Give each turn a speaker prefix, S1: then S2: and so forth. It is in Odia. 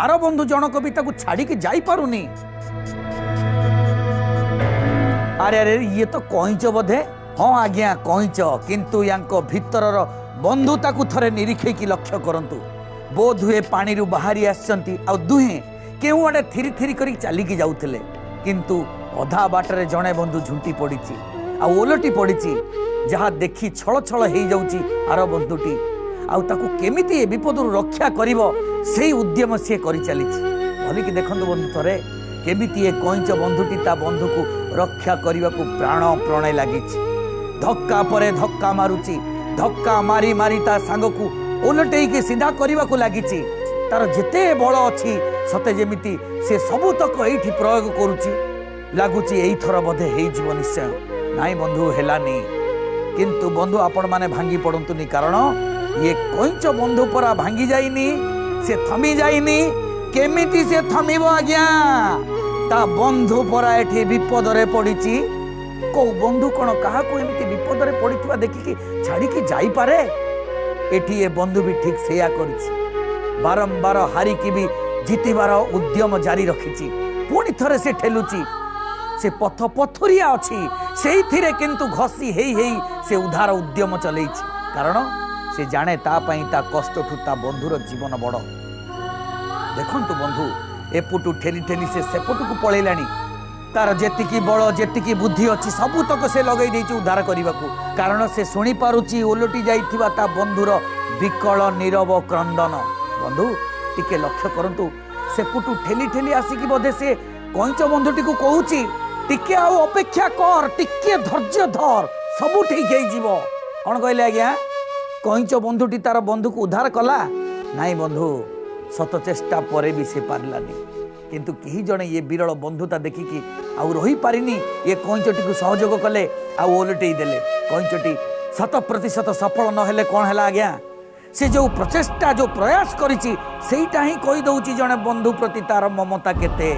S1: ଆର ବନ୍ଧୁ ଜଣକ ବି ତାକୁ ଛାଡ଼ିକି ଯାଇପାରୁନି। ଆରେ ଆରେ, ଇଏ ତ କଇଁଚ ବୋଧେ। ହଁ ଆଜ୍ଞା, କଇଁଚ। କିନ୍ତୁ ୟାଙ୍କ ଭିତରର ବନ୍ଧୁତାକୁ ଥରେ ନିରୀକ୍ଷେଇକି ଲକ୍ଷ୍ୟ କରନ୍ତୁ। ବୋଧହୁଏ ପାଣିରୁ ବାହାରି ଆସିଛନ୍ତି ଆଉ ଦୁହେଁ କେଉଁଆଡ଼େ ଥିରି ଥିରି କରି ଚାଲିକି ଯାଉଥିଲେ, କିନ୍ତୁ ଅଧା ବାଟରେ ଜଣେ ବନ୍ଧୁ ଝୁଣ୍ଟି ପଡ଼ିଛି ଆଉ ଓଲଟି ପଡ଼ିଛି, ଯାହା ଦେଖି ଛଳ ଛଳ ହେଇଯାଉଛି ଆର ବନ୍ଧୁଟି। ଆଉ ତାକୁ କେମିତି ଏ ବିପଦରୁ ରକ୍ଷା କରିବ ସେଇ ଉଦ୍ୟମ ସିଏ କରିଚାଲିଛି। ଭଲିକି ଦେଖନ୍ତୁ ବନ୍ଧୁ ଥରେ କେମିତି ଏ କଇଁଚ ବନ୍ଧୁଟି ତା ବନ୍ଧୁକୁ ରକ୍ଷା କରିବାକୁ ପ୍ରାଣ ପ୍ରଣେ ଲାଗିଛି। ଧକ୍କା ପରେ ଧକ୍କା ମାରୁଛି, ଧକ୍କା ମାରି ମାରି ତା ସାଙ୍ଗକୁ ଓଲଟେଇକି ସିଧା କରିବାକୁ ଲାଗିଛି। ତାର ଯେତେ ବଳ ଅଛି ସତେ ଯେମିତି ସେ ସବୁତକ ଏଇଠି ପ୍ରୟୋଗ କରୁଛି। ଲାଗୁଛି ଏଇଥର ବୋଧେ ହେଇଯିବ ନିଶ୍ଚୟ। ନାଇଁ ବନ୍ଧୁ, ହେଲାନି। କିନ୍ତୁ ବନ୍ଧୁ ଆପଣମାନେ ଭାଙ୍ଗି ପଡ଼ନ୍ତୁନି, କାରଣ ଇଏ କଇଁଚ ବନ୍ଧୁ ପରା ଭାଙ୍ଗି ଯାଇନି, ସେ ଥମି ଯାଇନି। କେମିତି ସେ ଥମିବ ଆଜ୍ଞା? ତା ବନ୍ଧୁ ପରା ଏଠି ବିପଦରେ ପଡ଼ିଛି। କୋଉ ବନ୍ଧୁ କ'ଣ କାହାକୁ ଏମିତି ବିପଦରେ ପଡ଼ିଥିବା ଦେଖିକି ଛାଡ଼ିକି ଯାଇପାରେ? ଏଠି ଏ ବନ୍ଧୁ ବି ଠିକ୍ ସେଇଆ କରିଛି। ବାରମ୍ବାର ହାରିକି ବି ଜିତିବାର ଉଦ୍ୟମ ଜାରି ରଖିଛି। ପୁଣି ଥରେ ସେ ଠେଲୁଛି। ସେ ପଥ ପଥୁରିଆ ଅଛି, ସେଇଥିରେ କିନ୍ତୁ ଘଷି ହେଇ ହେଇ ସେ ଉଦ୍ଧାର ଉଦ୍ୟମ ଚଲେଇଛି, କାରଣ ସେ ଜାଣେ ତା ପାଇଁ ତା କଷ୍ଟଠୁ ତା ବନ୍ଧୁର ଜୀବନ ବଡ଼। ଦେଖନ୍ତୁ ବନ୍ଧୁ, ଏପଟୁ ଠେଲି ଠେଲି ସେ ସେପଟକୁ ପଳେଇଲାଣି। ତାର ଯେତିକି ବଳ ଯେତିକି ବୁଦ୍ଧି ଅଛି ସବୁତକ ସେ ଲଗେଇ ଦେଇଛି ଉଦ୍ଧାର କରିବାକୁ, କାରଣ ସେ ଶୁଣିପାରୁଛି ଓଲଟି ଯାଇଥିବା ତା ବନ୍ଧୁର ବିକଳ ନୀରବ କ୍ରନ୍ଦନ। ବନ୍ଧୁ ଟିକେ ଲକ୍ଷ୍ୟ କରନ୍ତୁ, ସେପଟୁ ଠେଲି ଠେଲି ଆସିକି ବୋଧେ ସେ କଇଁଚ ବନ୍ଧୁଟିକୁ କହୁଛି, ଟିକେ ଆଉ ଅପେକ୍ଷା କର, ଟିକେ ଧୈର୍ଯ୍ୟ ଧର, ସବୁ ଠିକ ହେଇଯିବ। କ'ଣ କହିଲେ ଆଜ୍ଞା? କଇଁଚ ବନ୍ଧୁଟି ତାର ବନ୍ଧୁକୁ ଉଦ୍ଧାର କଲା? ନାଇଁ ବନ୍ଧୁ, ଶତ ଚେଷ୍ଟା ପରେ ବି ସେ ପାରିଲାନି। କିନ୍ତୁ କେହି ଜଣେ ଇଏ ବିରଳ ବନ୍ଧୁତା ଦେଖିକି ଆଉ ରହିପାରିନି, ଇଏ କଇଁଚଟିକୁ ସହଯୋଗ କଲେ ଆଉ ଓଲଟେଇ ଦେଲେ। କଇଁଚଟି 100% ସଫଳ ନହେଲେ କ'ଣ ହେଲା ଆଜ୍ଞା? ସେ ଯେଉଁ ପ୍ରଚେଷ୍ଟା ଯେଉଁ ପ୍ରୟାସ କରିଛି ସେଇଟା ହିଁ କହିଦେଉଛି ଜଣେ ବନ୍ଧୁ ପ୍ରତି ତାର ମମତା କେତେ।